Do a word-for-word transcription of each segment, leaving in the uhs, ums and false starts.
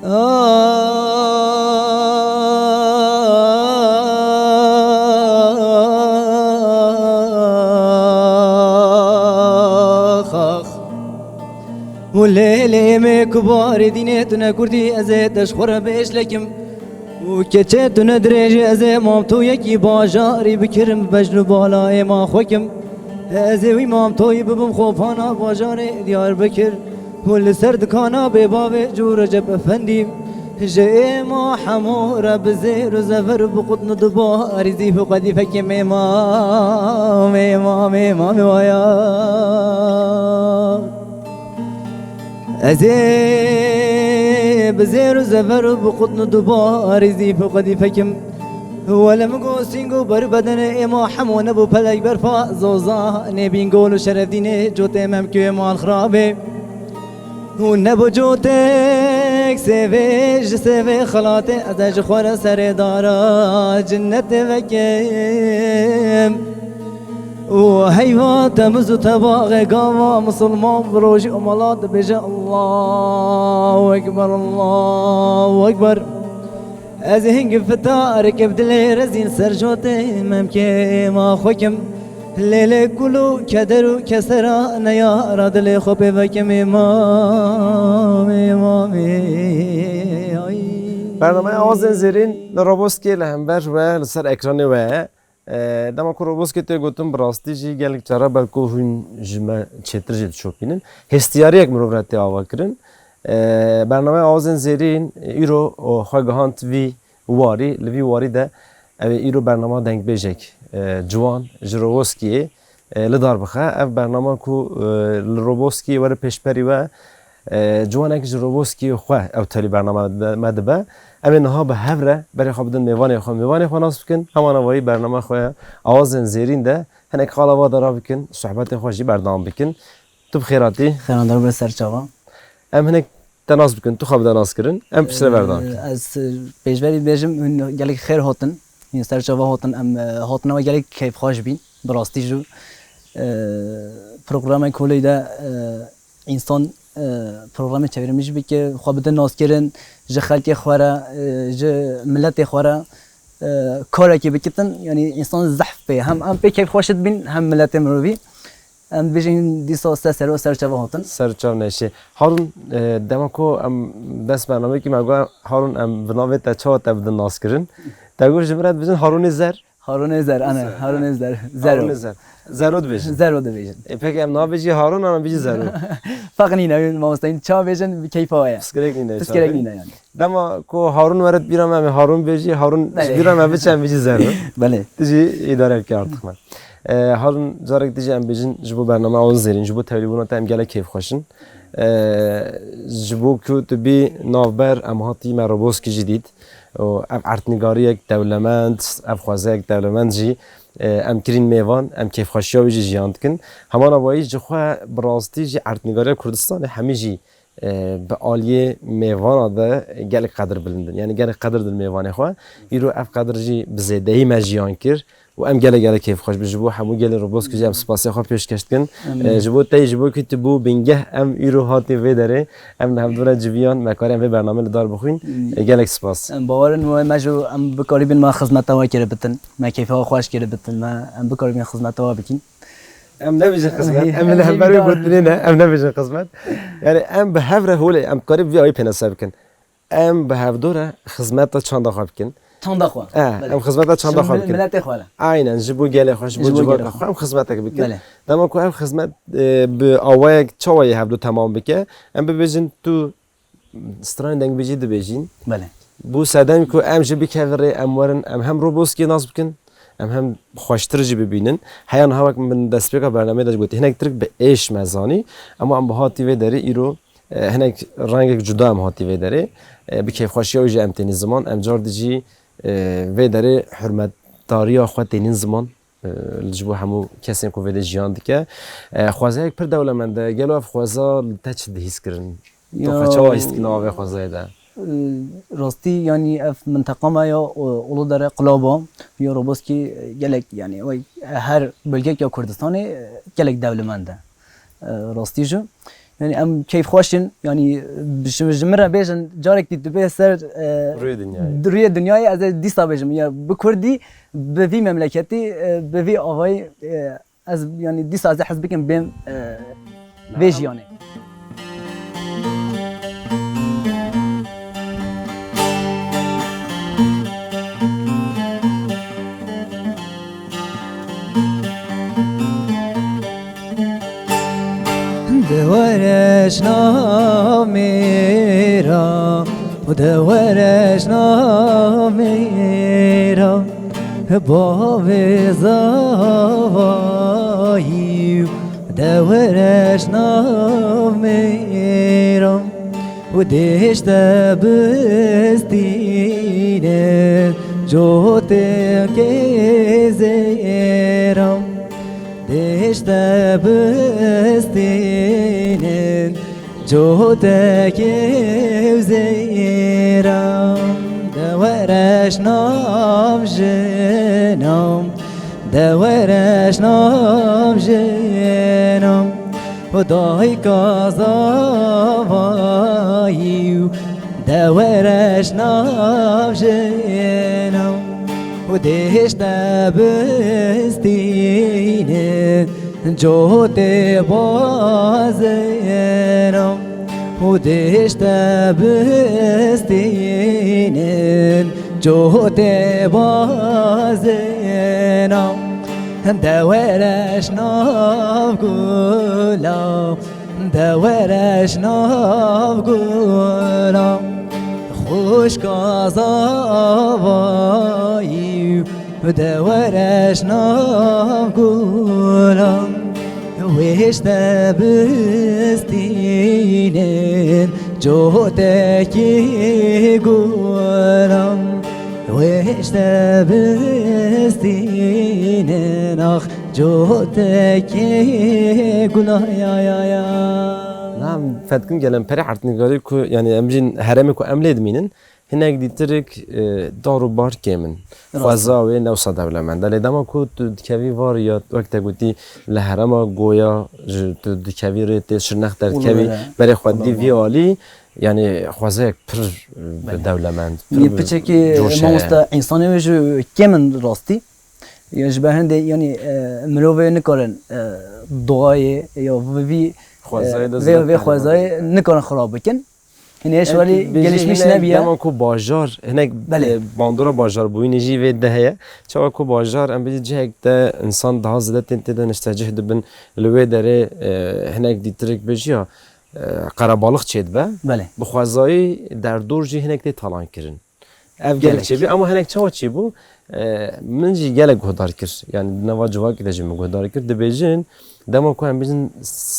Ax, ax. Û lê, lê me ku barê dînê tu ne kurdî, ez ê te ji xwe re bêş lekim. Û keçê tu ne dirêjê, ez ê mam to yekî bajarî bikirim, bejn û bala ê ma xwe kim. Ez ê wî mam toyî bibim xopana bajarê Diyarbekir. Û li ser dikana bê bavê Cû Recep Efendî. Ji êma hemû re bi zêr û zever û bi qutn û duba arîzî û qedîfekê mêma, mêma, mêma, mêma ya. Ez ê bi zêr û zever û bi qutn û duba arîzî û qedîfekim. Wele min got sîng û ber bedenê êma hemû nebû pelek berfa zoza nêbîn gol û şerefdînê cotê memkê mal xirabê. Hûn nebû cotek sêvê ji sêvê xelatê, ez ê ji xwe re serê dara cinnetê vekim. Û heyva temiz û tebaxê gava misilman bi rojî û mala dibêje, Allahu Ekber, Allahu Ekber. Ez hing fitarek bi dilê rezîn ser jotê memkê ma xwe kim. Lê lê kul û keder û kesera neyara dilê xwe pê vekim, îmam, îmam, ê, ay. Bernameya Awazên Zêrîn li Roboskê li hember we, li ser ekranê we ye. E, dema ku Roboskê tê gotin, bi rastî jî gelek cara belku hûn ji me çêtir jî dişopînin. Hêstiyariyek mirov re tê ava kirin. E, bernameya Awazên Zêrîn, e, îro, o, xwe gihand vî warî, li vî warî de ew ê îro bernama dengbêjek, e, ciwan ji Roboskiyê, e, li dar bixe. Ev bernama ku, e, li Roboskiyê were pêşberî we, e, ciwanek ji Roboskiyê xwe ew tevlî bernama de-, me dibe. Em ê niha bi hev re berê xwe bidin mêvanê xwe, mêvanê xwe nas bikin. Heman avayî bernama xwe ya Awazên Zêrîn de hinek qala va de rabikin, sohbetê xwe jî berdewam bikin. Tu bi xêr hatî. Xêrandar be ser çava. Em hinek te nas bikin, tu xwe bide nas kirin. Em piştre berdewam bikin. Ee, ez, e, pêşberî bêjim, hûn gelek xêr hatin. Hûn ser çava hatin, em, e, hatina we gelek keyfxweş bîn. Bi rastî jî, e, programê kolê de, e, însan, e, programê çevrimiçî bike, xwe bide naskirin, ji xelkê xwe re, e, ji miletê xwe re, e, karekê bikitin. Yanî însan zehf pê. Hem em pê keyfxweş dibîn, hem miletê mirovî. Em dibêjin dîsa ser ser û ser çava hatin. Ser çav neşê. Harun, e, dema ku em dest bernameyekî me got, Harun, em bi navê te çawa te bidin nas kirin? Te got ji min re dibêjin Harunê Zer. Harunê Zer, ane, Zer. Harunê Zer. Zero. Harunê Zer. Zero dibêjin. Zero dibêjin. E, peki em nabêjî Harun, an bêjî Zero? Feq nîne, mamostayîn çawa bêjin, bi keyfa we ye. Pirsgirêk nîne. Pirsgirêk nîne yani. Dema ku Harun were bîra me, em ê Harun bêjî, Harun ji bîra me biçe, em bêjî Zero. Belê. Tu jî îdare bike artık me. E, Harun, carek dijî em bêjin ji bo bername Awazên Zêrîn, ji bo tevlîbûna te em gelek kêfxweş in. E, ji bo ku tu bî navber, em hatî me Roboskî jî dît. Û ev erdnîgariyek dewlemend, ev xwezayek dewlemend jî, e, em kirîn mêvan, em kêfxweşiya wî jî jiyan dikin. Heman avayî ji xwe bi rastî jî erdnîgariya Kurdistanê hemî jî e, bi aliyê mêvana de gelek qedir bilind in. Yanî gelek qedir din mêvanê xwe. Îro ev qedir jî bi zêdeyî me jiyan kir û em gelek gelek kêfxweş bin. Ji bo hemû gelên Roboskê jî em spasiya xwe pêşkeş dikin. Em E, ji bo te, ji bo ku tu bû bingeh em îro hatî vê derê. Em li hevdû re civiyan, me karî em vê bernamê li dar bixwîn. E, gelek spas. Em bawer in we me jî em bikarîbin me xizmeta we kiribitin. Me keyfa we xweş kiribitin. Me em bikarîbin xizmeta we bikîn. Em nebêjin xizmet. Em li hember wê gotinê ne, em nebêjin xizmet. Yani em bi hev re holê, em dikarî vî awî pênase bikin. Em bi hevdû re xizmeta çanda xwe bikin. Çanda xwe. E, Belê. Em xizmeta çanda xwe bikin. Miletê xwe re. Aynen, ji bo gelê xwe, ji bo civaka xwe em xizmetek bikin. Belê. Dema ku ev xizmet, e, bi awayek çawayê hevdû temam bike, em bibêjin tu stranên dengbêjî dibêjîn. Belê. Bû sedem ku em jî bikevin rê, em werin, em hem Roboskê nas bikin, em hem xweştir jî bibînin. Heya niha wek min destpêka bernameyê de jî gotî, hinek Tirk bi êş me zanî, ema em bi hatî vê derê îro, e, hinek rengek cuda em hatî vê derê. E, bi kêfxweşiya wî jî em tênî ziman, em car dî jî, e, vê derê hurmetdariya xwe tênîn ziman. E, ji bo hemû kesên ku vê de jiyan dike. E, xwezayek pir dewlemend e. Gelo ev xweza li te çi dihîs kirin? Tu xwe çawa hîs dikî nava vê xwezayê de? E, rastî, yanî ev minteqa me ya, e, Uludere, Qilaba, ya Roboskî, e, gelek, yanî, wek her bölgek ya Kurdistanê, e, gelek dewlemend e. E, rastî jî. Yani em keyfxweş in, yani ji, ji min re bêjin, carekî tu bê ser, e, Rûyê dinyayê. Rûyê dinyayê, ez ê dîsa bêjim. Ya bi kurdî, bi vî memleketî, e, bi vî avayî, e, ez, yani dîsa ez ê hez bikim bêm, e, vê jiyanê. De were ji nav mêra, de were ji nav mêra, bavê zavayî, de were ji nav mêra. Û dêşte bistînin cotê kêzêra. Dêşte bistînin cotê kêzêra. De were ji nav jinan, de were ji nav jinan. Û dayika zavayî û de were ji nav jinan. Û dêşte bistînin cotê bazêna. Û dêşte bistînin cotê bazêna. De were ji nav gula, de were ji nav gula, xwişka zavayî, de were ji nav gula. Wêşte bistînin cotekî gula. Wêşte bistînin ax cotekî gula ya ya ya. Na em fetkin gelen perê artnîgarî ku, yani em jîn heremê ku em lê dimînin, hinek dîtirik, e, dar û bar kêm in. Rast. Xweza wê ne wisa dewlemend e. Lê dema ku tu dikevî var ya wek te gotî li herema Goya, ji, tu dikevî rê tê Şirnex derdikevî, Û berê xwe dî vî alî, yani xwezayek pir, e, Belê. dewlemend, pir Yê bi piçekî coş heye. Mamoste însanê wê jî kêm in rastî. Ya ji ber hindê, yani, e, mirovê nikarin, e, doğayê ya vî, vî, Xwezayê e, de vê, zêde vê xwezayê nikarin xirab bikin. Hinê ji warî Belkî bêjî gelişmiş hinek nebiye. Dema ku bajar, hinek, Belê. e, bandora bajarbûyînê jî vê de heye. Çawa ku bajar, em bêjî cihek de însan daha zêde tên tê de niştecih dibin. Li wê derê, e, hinek dîtirik bêjî ya, e, qerebalix çêdibe. Belê. Bi xwezayî derdor jî hinek tê talan kirin. Ev gelek Gelek. çêbû, ama hinek çawa çêbû? E, min jî gelek guhdar kir. Yani di nava civakê de jî min guhdar kir. Dibêjin, dema ku em bêjin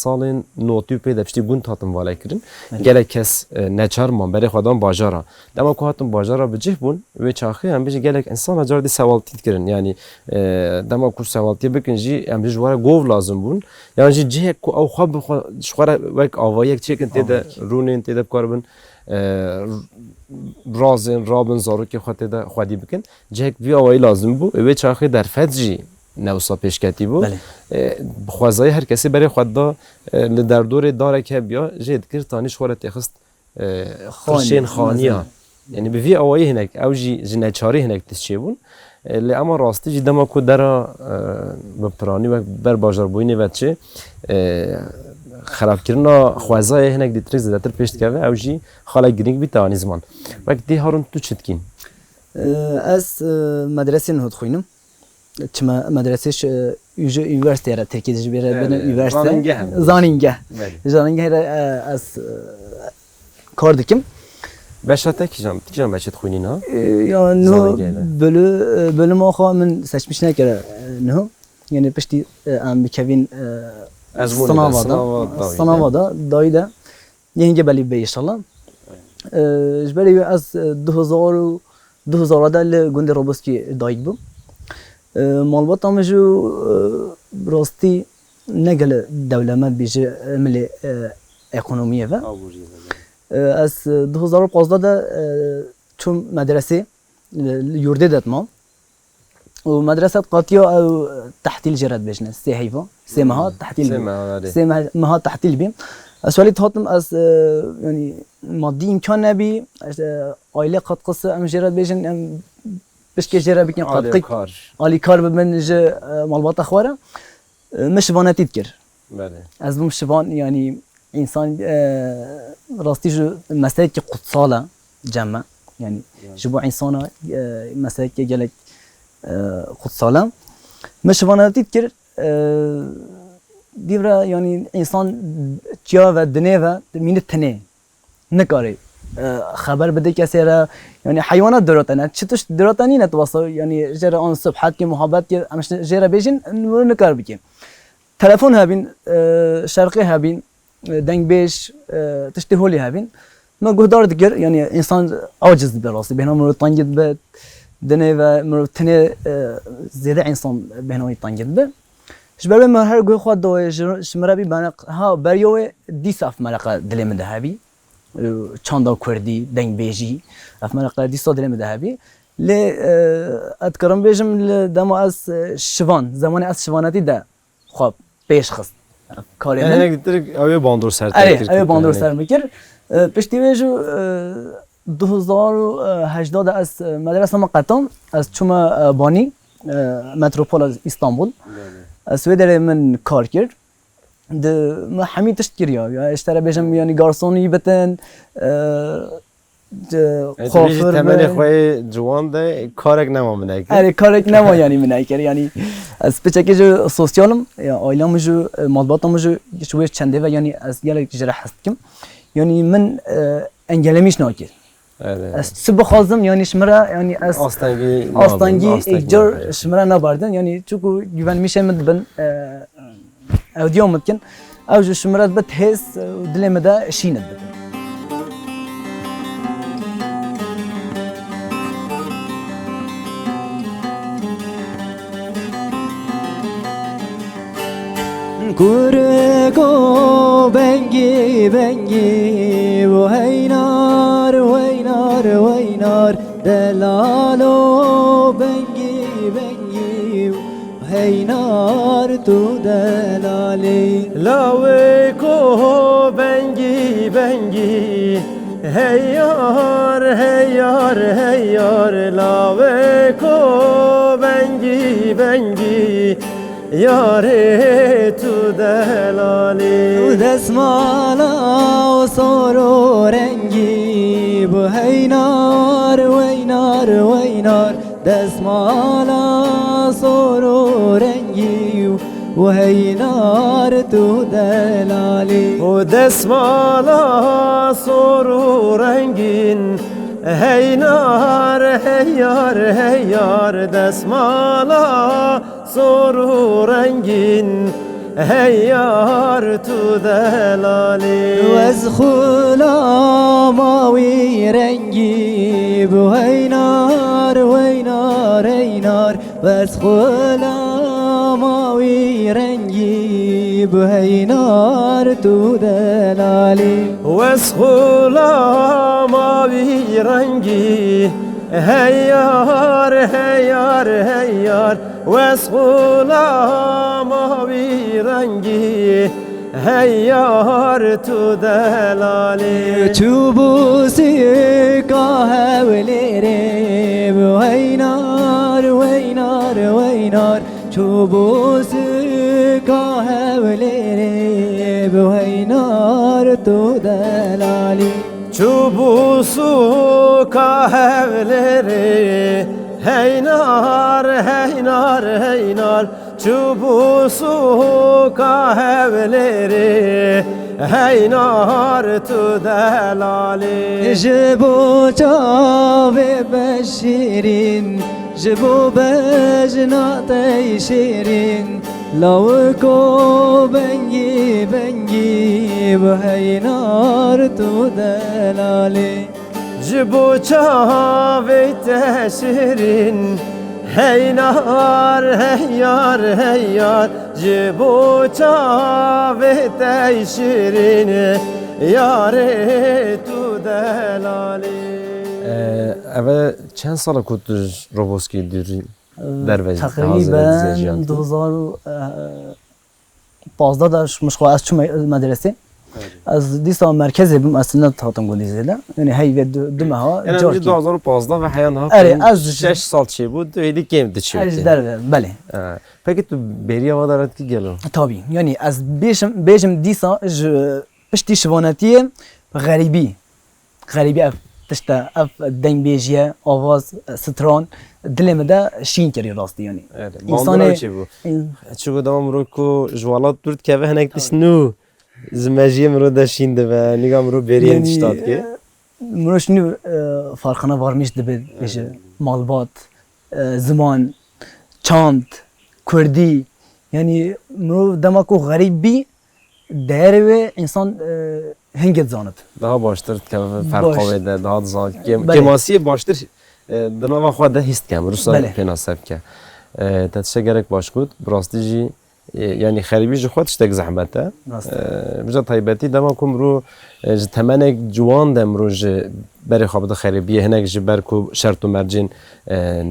salên notî û pê de piştî gund hatin vale kirin, Evet. gelek kes, e, neçar man, berê xwe dan bajara. Dema ku hatin bajara bi cih bûn, wê çaxê em bêjin gelek insana car dî sewaltî dikirin. Yani, e, dema ku sewaltiyê bikin jî, em bêjin ji we re gov lazim bûn. Yan jî cihek ku ew xwe bi xwe, ji xwe re wek avayek çêkin tê de Avayek. rûnên, tê de bikaribin, e, razên, rabin, zarokê xwe tê de xwedî bikin. Cihek vî awayî lazim bû. Wê çaxê derfet jî ne wisa pêşketî bû. Belê. E, bi xwezayî her kesê berê xwe da, e, li derdorê darek hebiya, jê dikir, tanî ji xwe re têxist, e, Xanî, qirşên xaniya. mezin. Yani bi vî awayî hinek, ew jî ji neçarî hinek tişt çêbûn. E, lê ema rastî jî dema ku dera, e, bi piranî wek ber bajarbûyînê ve çi, e, xerabkirina xwezayê hinek dîtirik zêdetir pêş dikeve, ew jî xalek girîng bî te anî ziman. Wek dî Harun tu çi dikîn? E, ez, e, medresê niho dixwînim. Çima medresê ji, e, ji üniversiteye re Tirkiyê dijî bêre Evet, bine üniversite. zanîngeh em. Zanîngeh. Evet. Zanîngeh re, e, ez, e, kar dikim. Beşa te kîjan, kîjan beşê dixwînî na? E, ya, no, Zanîngeh de. bölü, e, bölüma xwe min seçmiş nekire, e, niho. Yani piştî, e, em bikevin, e, Ezmûnê de, sınava da. sınava da, Sınava da, dayî de. Yê hingê belî be inşallah. E, ji berê wê ez, e, du hezar û du hezar de li gundê Roboskî dayik bûm. E, malbata min jî, e, rastî ne gelek dewlemend bî ji milê, e, ekonomiyê ve. Aboriyê ve. E, ez, e, du hezar û pazdeh de, e, çûm medresê, e, li yurdê de ditam. Û medrese qatiya ew tehtîl jê re dibêjin, sê heyva, sê meha Hmm. tehtîl Sê bî. meha, erê. Sê meh-, meha tehtîl bî. Ez welî dihatim, ez, e, yanî madî îmkan nebî, ez, e, aile katkısı em jê re bêjin, em pişkê jê re bikin, katkı, alîkar bibin ji, e, malbata xwe re. E, min şivanetî dikir. Belê. Ez bûm şivan, yanî însan, e, rastî ji meselekî kutsal e cem me. Yanî, yanî ji bo însana, e, meselekî gelek, e, kutsal e. Min şivanetî dikir, e, dîvre, yanî însan çiya ve, dinê ve mîni tinê. Nikarê, e, xeber bide kesê re, yanî heywana dirotene. Çi tişt dirote nîne tu wasa, yanî jê re an subhet ke, muhabbet ke, em şi-, jê re bêjin, wilo nikar bike. Telefon hebîn, e, şerqê hebîn, e, dengbêj, e, tiştê holî hebîn. Me guhdar dikir, yanî însan aciz dibe rastî. Bêhna mirov tengî dibe, dinê ve mirov tinê, e, zêde însan bêhna wî tengî dibe. Ji ber wê me her guhê xwe dawê ji, ji min re bî bene, ha, beriya wê dîsa ev meleqe dilê min de hebî. E, çanda kurdî, dengbêjî, ev meleqe dîsa dilê min de hebî. Lê, e, ez dikarim bêjim, li dema ez, e, şivan, zemanê ez şivanetî de xwe pêş xist. Karê min. Hinek dîtir ew ê bandor ser te kir. Erê, ew ê bandor ser min kir. E, piştî wê jî, e, du hezar û hejda de ez, e, medresa min qetam. Ez çûme, e, Banî, e, metropola Îstanbul. Belê. Ez wê derê min kar kir. Di, min hemî tişt kiriya. Ya, ji te re bêjim, yanî garsonî bitin, e, Ê, tu bêjî kuafir temenê be. Xwe yê ciwan de karek nema min nekir. Erê, karek nema, yanî min nekir. Yanî ez piçekê jî sosyal im. Ya, aîla min jî, e, malbata min jî ji wê çendê ve, yanî ez gelek ji re hez dikim. Yanî min, e, engelemîş nakir. Erê. Ez çi bixwazim, yanî ji min re, yanî ez astengî, astengî, astengî îcar ji min re nabardin. Yanî çiku güvenmişê min dibin, e, Ew diya min dikin. Ew ji ji min re dibit hêz û dilê min de şîn dibit. Kurko bengî bengî û heynar, heynar, heynar, delalo bengî bengî. Heynar tu delalî. Lawê ko bengî bengî, heyar, heyar, heyar, lawê ko bengî bengî, yarê tu delalî. Desmala sor û rengî bu heynar, weynar, weynar. Desmala sor û rengî û heynar tu delalî. Û desmala sor û rengîn, heynar, heyar, heyar, desmala sor û rengîn, heyar tu delalî. Wez xula mawî rengî bu heynar, weynar, heynar. Wez xula mawî rengî bu heynar tu delalî. Wez xula mawî rengî, heyar, heyar, heyar. Wez xula mawî rengî, heyar tu delalî. Çûbû sika Hewlêrê bi heynar, weynar, weynar. Çûbû sika Hewlêrê bi heynar tu delalî. Çûbû sûka Hewlêrê, heynar, heynar, heynar. Çûbû sûka Hewlêrê, heynar tu delalî. Ji bo çavê me şîrîn, ji bo bejna te şîrîn, lawiko bengî bengî, bi heynar tu delalî. Ji bo çavê te şirîn, heynar, heyar, heyar. Ji bo çavê te şirîn, yarê tu delalî. Ee, eve çend sala ku tu ji Roboskî dûrî? Ee, derve teqrîben hazire dizê jiyan tu? Du hezar û pazdeh de ji min xwe ez çûme medresê. Ez dîsa merkezê bûm, ez ne hatim gundî zêde. Yanî heyvê du, du meha. Yanî ca jî kêm. Du hazar û pazdeh ve heya niha Erê, kêm ez şeş sal çêbû, tu êdî kêm diçî. Ez ji derve, belê. Ee, peki tu bêriya wa de re dikî gelo? Tabî. Yanî ez bêjim, bêjim dîsa ji piştî şivanetiyê xerîbî. Xerîbî ev tişt e, ev dengbêjiye, avaz, stran, dilê min de şîn kiriye rastî yanî. Evet. Bandora çêbû. Çiku dema mirov ku ji welat dûr dikeve hinek tişt nû ji mejiyê mirov de şîn dibe, nîga mirov bêriyên tişta dike. Mirov şîn nû, e, farqana varmîş dibe, bêje malbat, e, ziman, çand, kurdî. Yanî mirov dema ku xerîb bî, değerê wê însan, e, hingê dizanit. Daha baştir dikeve ferqa wê de, daha dizan. Kêm-, kêmasiyê baştir, e, di nava xwe de hîs dike, mirov ser pênase bike. E, te tiştek gelek baş got, bi rastî jî, e, yanî xerîbî ji xwe tiştek zehmet e. Rast. E, vêca taybetî dema ku mirov, e, ji temenek ciwan de mirov ji berê xwe bide xerîbiyê, hinek ji ber ku şert û mercên, e,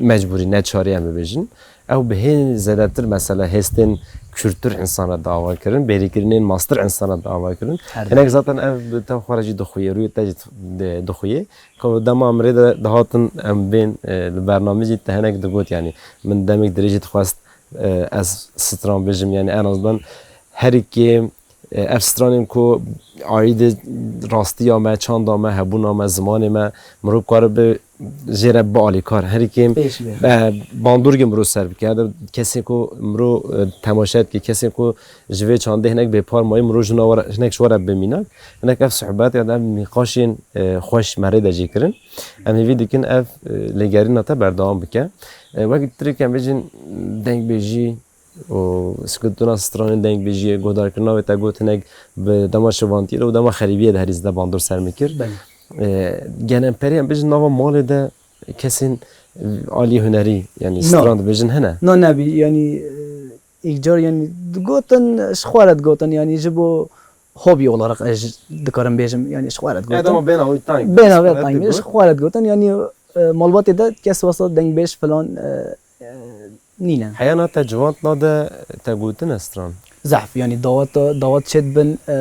mecbûrî, neçarî em bibêjin. Ew bi hê zêdetir mesela hêstên kûrtir însan re dawa kirin, bêrîkirinên mastir însan re dawa kirin. Hinek zaten ev bi te xwe re jî dixuye, rûyê te jî di-, dixuye. Ku dema em rê de dihatin, em bên, e, li bernamê jî te hinek digot, yanî min demek dirêj jî dixwest, e, ez stran bêjim, yanî en azından herî kêm E, ev stranên ku aîdê rastiya me, çanda me, hebûna me, zimanê me, mirov karibe jê re bibe alîkar. Herî kêm, e, bandorgê mirov ser bike. Kesên ku mirov, e, temaşe dike, kesên ku ji vê çandê hinek bêpar mayî, mirov ji wan re, hinek ji wan re bibe mînak. Hinek ev sohbet ya da ev nîqaşên, e, xweş me rê de jê kirin. Em hêvî dikin ev, e, lêgerîna te berdewam bike. E, wek tirêk em bêjin dengbêjî, û sikutina stranên dengbêjiyê, guhdarkirina wê te got hinek bi dema şivantiyê de û dema xerîbiyê de herî zêde bandor ser min kir. Belê. E, gelemperê em bêjin nava malê de kesên alî hunerî, yanî stran dibêjin hene? Na, nebî, yanî, e, îcar, yanî digotin, ji xwe re digotin, yanî ji bo hobî olarak ez dikarim bêjim, yanî ji xwe re digotin. Bêna wê tang, ji xwe re digotin, yanî, e, malbatê de kes wesa dengbêj filan, e, e, nîne. Heyana te ciwantna de te gotine stran? Zehf, yanî dawet, dawet çêdibin, e,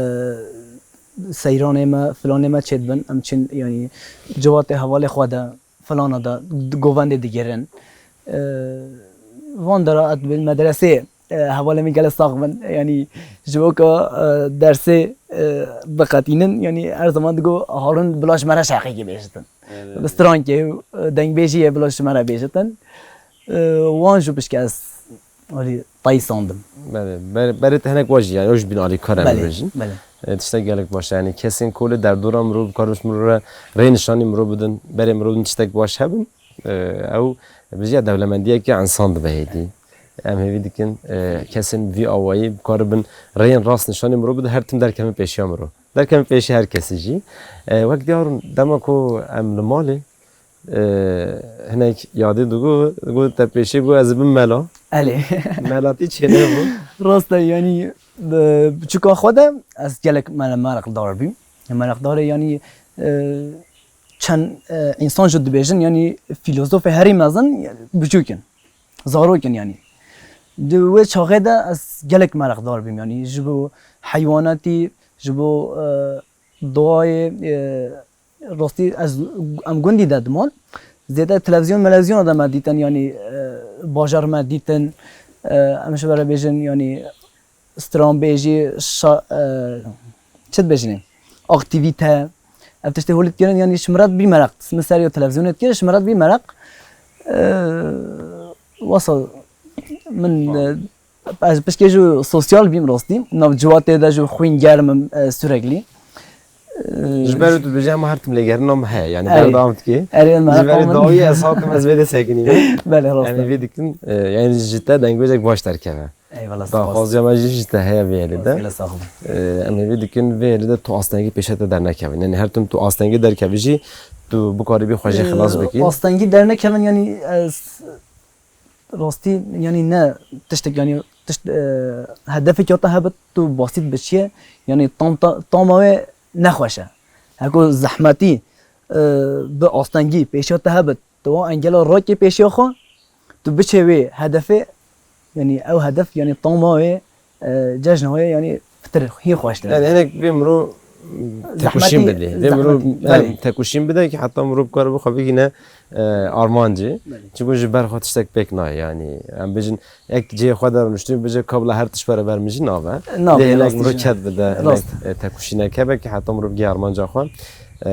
seyranê me, filanê me çêdibin, em çin, yanî ciwatê hevalê xwe de, filana de, govendê digirin. E, van dera et bin medresê, e, hevalê min gelek sax bin, yanî ji bo ka, e, dersê, e, biqetînin, yanî her zaman digo Harun bila ji me re şeqîkî bêjitin. Evet. Bi strankê û, e, dengbêjiyê bila ji me re bêjitin. E, wan jû pişke ez alî tayîsandim. Belê, ber-, berê te hinek wa jî, yani, o jî bin alîkar em bibêjin. Belê. E, tiştek gelek baş e. Yani, kesên ku li derdora mirov, bikaribin mirov re rê nişanî mirov bidin, berê mirov din tiştek baş hebin. E, ew bijiya dewlemendiyeke însan dibe hêdî. Em hêvî dikin, e, kesên vî awayî bikaribin rêyên rast nişanî mirov bidin, her tim derkevin pêşiya mirov. Derkevin pêşiya her kesî jî. E, wek diyar in, dema ku em li malê, e, hinek yadê digo, digo te pêşê got ez bim mela. Elê. Melatî çênebû. Rast e, yanî, e, çûka xwe de ez gelek me-, meraqdar bûm. Meraqdarê, yanî, e, çend, e, însan jî dibêjin, yanî, fîlozofê herî mezin, yanî, biçûk in. Zarok in, yanî. Di wê çaxê de ez gelek meraqdar bûm, yanî, ji bo heywanatî, ji bo, e, doğayê, e, rastî ez, em gundî de diman. Zêde televîzyon, melevîzyona de me dîtin, yanî, e, bajar me dîtin, e, em ji we re bêjin, yanî, stranbêjî, şa-, e, çi dibêjinê? Aktîvîte. Ev tiştê holê dikirin, yanî ji min re dibî meraq. Min seriya televîzyonê dikir, ji min re dibî meraq. E, wasa min, e, ez pişkê jî sosyal bîm rastî. Nav ciwatê de jî xwîn germ im, e, sürekli. E, ji ber tu dibêjî hema her tim lêgerîna min heye, yanî berdewam dikê. Erê, ji ber dawî ez hatim ez vê de sekinî. Belê, rast e. Em ê vê dikin, e, yanî ji te dengbêjek baş derkeve. Eyvallah, spas. Daxwaziya me jî ji te heye vê yelê de. Gelek sax bû. Ee, em ê vê dikin vê yelê de tu astengî pêşe te dernekevin. Yanî her tim tu astengî derkevî jî tu bikarîbî xwe jê xilas bikî. Ee, astengî dernekevin, yanî ez rastî, yanî ne tiştek, yanî tişt, e, hedefek ya te hebit tu basît biçiye, yanî tam ta-, tama wê nexweş e. Heko zehmetî, e, bi astengî pêşiya te hebit, tu wan engela rakê pêşiya xwe, tu biçe wê hedefê, yanî ew hedef, yanî tama wê, e, cejna wê, yanî Tir, hîn xweştir. Yani hinek vê mirov Zehmetî, tekuşîn bidê. Vê mirov, zehmetî. Belê. Em, tekuşîn bide ki heta mirov bikare bixwe bigîne, e, armancê. Belê. Çunku ji ber xwe tiştek pêk nayê yani. Em bêjin, yek cihê xwe de rûniştî, bêje kabla her tişt bere ber min jî nabe. Nabe, lê hinek rast mirov jî. Ket bide, hinek, Rast. e, tekuşînek hebe ki heta mirov bigê armanca xwe. E,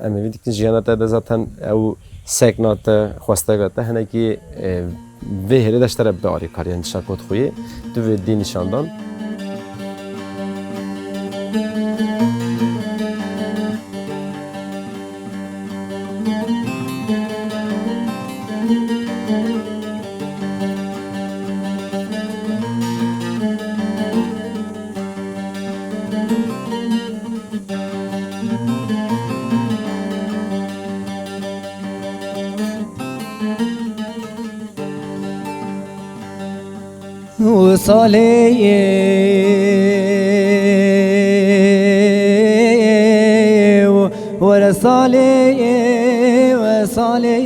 em ê vî dikin jiyana te de zaten ew sekna te, xwesteka te, hinekî, e, vê hêlê de ji te re bi alîkariyan dişa kot xwe yê, tu vê dî nîşan dan. Wisalê were salê, salê,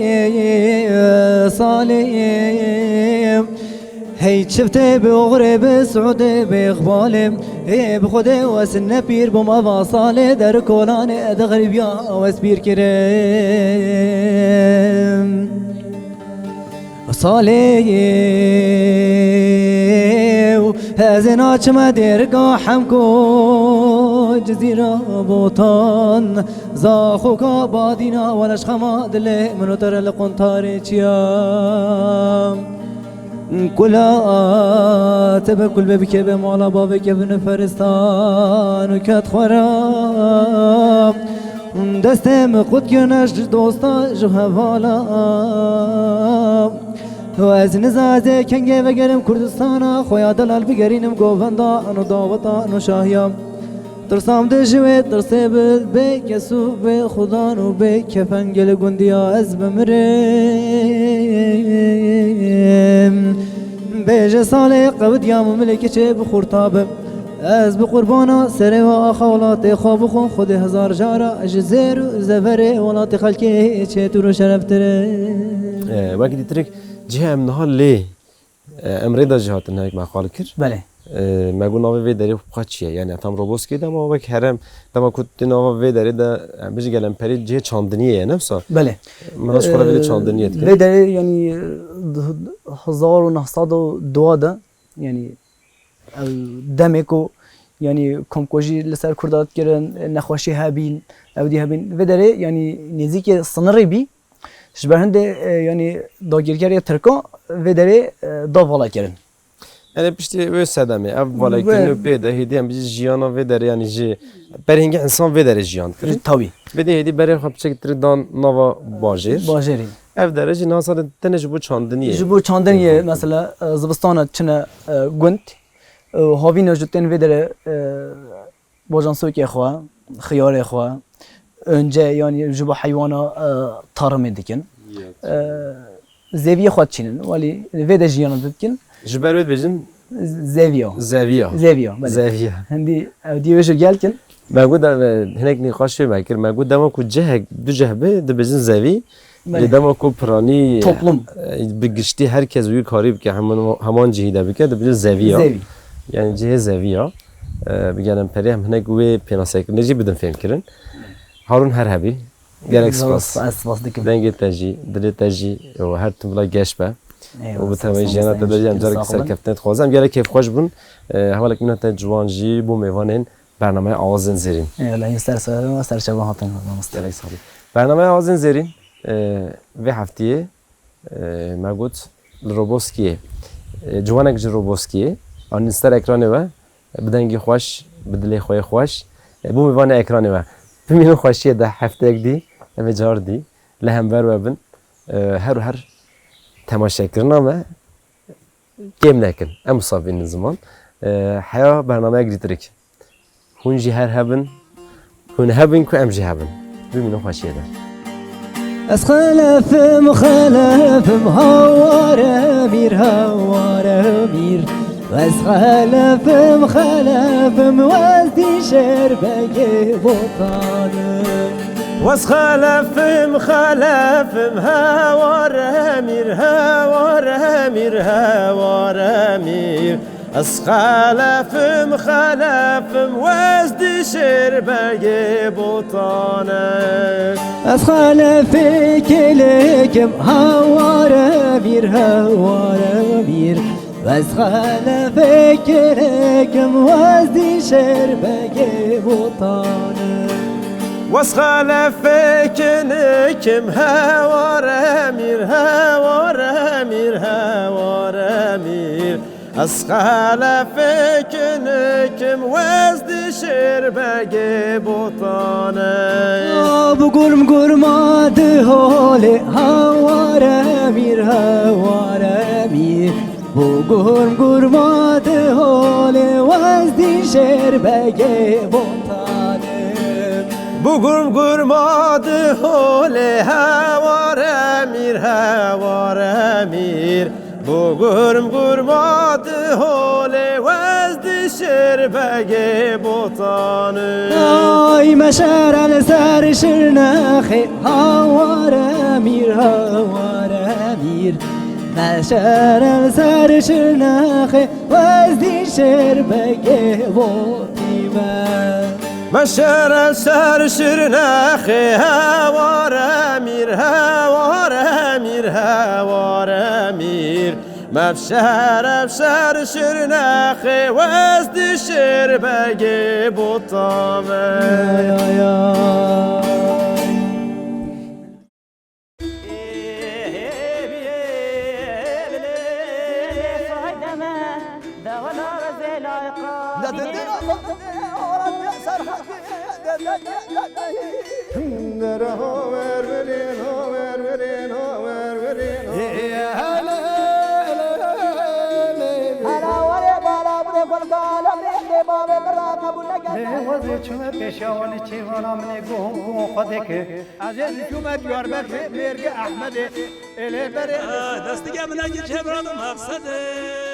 salê. Hey çiftê bi oxirê bi Siûdê bi îqbalê. Ê bi Xwedê wes ne pîr bûm eva salê der kolanê de xerîbiya wes pîr kirim. Salê ez ê naçime dêrika Hemko Cizîra Botan. Zaxoka badîna weleşxema dilê min û te re li quntarê çiya. Kula te be kul be bike be mala bavê kevin feristan û ket xwe re. Destê min qut kirine ji dosta ji hevala. Ez niza ez ê kengê vegerim Kurdistana xwe ya delal bigerînim govendan û dawetan û şahiya. Tirsam de ji wê tirsê bi bê kes û bê xudan û bê kefen gelê gundiya ez bimirim. Bêje salê qewdiya min milê keçê bi xurta bi. Ez bi qurbana serê we axa welatê xwe bixwim, Xwedê hezar cara ji zêr û zeverê welatê xelkê çêtir û şereftir e. E, wek dîtirik cihê em niha lê, e, em rê de jî hatin hinek me qal kir. Belê. E, me got navê vê derê xwe çi ye? Yani tam Roboskê de ama wek herem, dema ku tu nava vê derê de, em bijî gelemperî cihê çandiniyê ye, ne wisa? Belê. Min rast xwe re vê de E, çandiniyê dikir. Vê derê yani, e, hezar û neh sed û dua de yani Ew demê ku, yanî, komkujî li ser Kurda dikirin, nexweşî hebîn, ew dî hebîn. Vê derê, yanî, nêzîkê sinirê bî. Ji ber hindê, e, yanî, dagirkerê Tirkan vê derê, e, da vala kirin. Yanî, piştî wê sedemê, ev valakirin û pê de hêdî em bijî jiyana vê derê, yanî, ji berê hingî insan vê derê jiyan dikirin. Tabî. Vê de hêdî berê xwe piçek tirî dan nava bajêr. Bajêrê. Ev dere jî niha sadê tenê ji bo çandiniyê. Ji bo çandiniyê, mesela, e, zivistana çine, e, gund, e, havîna ji tên vê dere, e, bajansokê xwe, xiyarê xwe, önce, yanî ji bo heywana, e, tarımê dikin. E, zeviyê xwe diçînin, welî vê de jiyana dikin. Ji ber wê dibêjin Zeviya. Zeviya. Zeviya, belê. Zeviya. Hindî ew dî wê ji gel kin. Me got de, hinek nîqaş wê me kir. Me got dema ku cihek du cih be, dibêjin zevî. Belê. Lê dema ku piranî, Toplum. e, bi giştî her kes wî karî bike, heman, heman cihî de bike, dibêjin zeviya. Zevî. Yani cihê zeviya. E, bi gelemperî em hinek wê pênasekirinê jî bidin fêmkirin. Harûn her hebî. Gelek spas. Ez spas dikim. Dengê te jî, dilê te jî, û her tim bila geş be. Eyvallah, û bi tevayî jiyana te de jî em carekî serkeftinê dixwazim. Em gelek kêfxweş bûn. E, hevalek min te ciwan jî bû mêvanên bernameya Awazên Zêrîn. Eyvallah, yîn ser ser, ser çavan hatin, mamoste. Gelek sax bî. Bernameya Awazên Zêrîn, e, vê heftiyê, e, me got li Roboskiyê, e, ciwanek ji Roboskiyê, anîn ser ekranê we, bi dengê xweş, bi dilê xwe yê xweş, e, bû mêvanê ekranê we. Bimînin xweşiyê de hefteyek dî, em ê car dî li hember we bin. E, her û her temaşekirina me kêm nekin. Em wisa bînin ziman. E, heya bernameyek dîtirik. Hûn jî her hebin, hûn hebin ku em jî hebin. Bimînin xweşiyê de. Ez xelef im, xelef im, hawar emîr, hawar emîr. Ez xelef im, xelef im, ez dîşêr begê Botan im. Ez xelef im, xelef im, hawar emîr, hawar emîr, hawar emîr. Ez xelefim, xelefim, wezdî şêrbegê Botan e. Ez xelefê kêlêkim, heware mîr, heware mîr. Ez xelefê kêlêkim, wezdî şêrbegê Botan e. Ez xelefê kêlêkim, heware mîr, heware mîr, heware mîr. Ez xelefê kêlêkim, wezdî şêrbegê Botan e. Bi gurm gurma diholê, heware mîr, heware mîr. Bi gurm gurma diholê, wezdî şêrbegê Botan e. Bi gurm gurma diholê, heware mîr, heware mîr. Bi gurm gurma diholê, wezdî şêrbegê Botan e. Ay meşere li ser Şirnexê, heware mîr, heware mîr. Meşere li ser Şirnexê, wezdî şêrbegê Botî me. Meşere ser Şirnexê, heware mîr, heware mîr, heware mîr. Mevşere ser Şirnexê, wezdî şêrbegê Botan e. Ay, ay, ay. Hela warê bala min ê xwe li gala min ê bavê min re qebûl neke. Lê wezê çûme pêşiya wan ê çêvana min ê guh û guh xwe dike. Ez ê çûme Diyarbekirê mêrgê Ehmedê. Ê lê berê. Destige min eke çêvana min maqsed e.